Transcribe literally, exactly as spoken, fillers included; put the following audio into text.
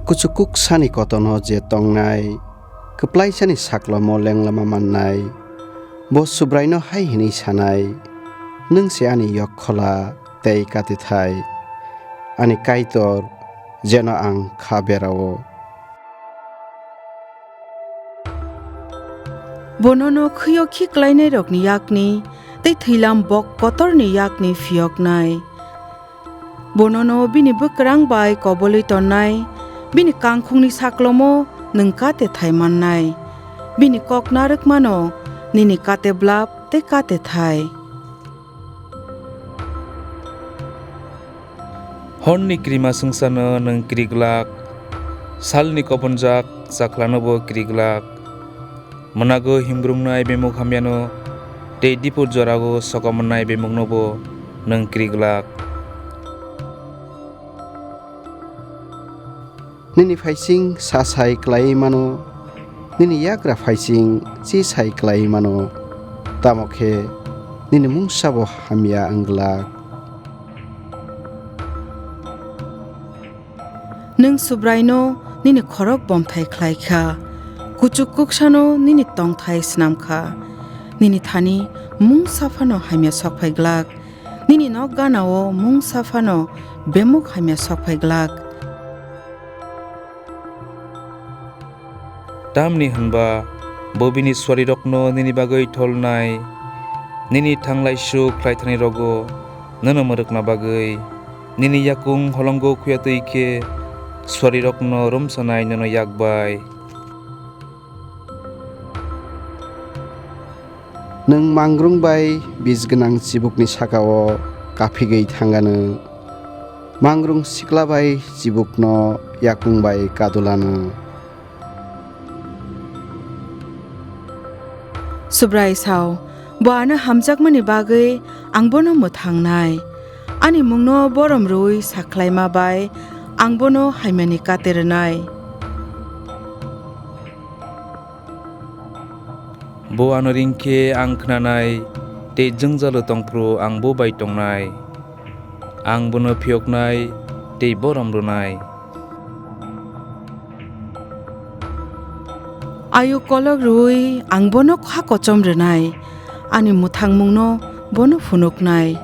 Kuchuk kuksani kotorno je tongnai, kwplaisani saklomo lenglama mannai, bo Subraino hai hwnwi sanai, "Nwng se ani yokhola tei katithai, ani Kaitor, jeno ang kha berao." Bo nono khwiyo khiklainairokni yakni tei thwilam bok kotorni yakni phiyoknai. Bo nono bini bwkrang bai kobolwi tonnai, bini kangkhungni saklomo nwng kate thai mannai. Bini kok narwkmano nini kate blap tei kate thai. Horni krima swngcharno nwng kri glak, salni koponjak chakhlanobo kri glak. Mwnago himbrumnai bemuk hamyano tei dipor jorao sokomornai bemuknobo nwng kri glak. Nini phaising sa sai klaiwi mano, nini yagra phaising chi sai klaiwi mano, tamo khe nini mungsabo hamya wng glak. Nwng Subraino nini khorok bomthai khlai kha, kuchuk kuksano nini tongthai snam kha. Nini thani mungsa phano hamya sok phai glak, nini nok ganao mungsa phano bemuk hamya sok phai glak. Tamni hwnba bo bini suarirokno nini bagwi tholnai, nini thanglai suk khlaithani rogo nono mwrwkna bagwi. Nini yakung holongo khuya twi khe suarirokno romsanai nono yak bai. Nwng mangrung bai bis gwnang chibukni saka-o kaphigwi thang anw, mangrung sikla bai chibukno yakung bai kadul anw. Subrai sao, "Bo ano hamjakmani bagwi ang bono mwthangnai. Ani mungno borom rwui sakhlaima bai ang bono haimani kate rwnai." Bo ano ring khe ang khnanai, tei jwngjalo tong phuru ang bo bai tongnai. Ang bono phiyoknai tei borom rwnai. Ayu kolok rwui ang bono kha kochom rwnai, ani mwthangmungno bono phunuknai.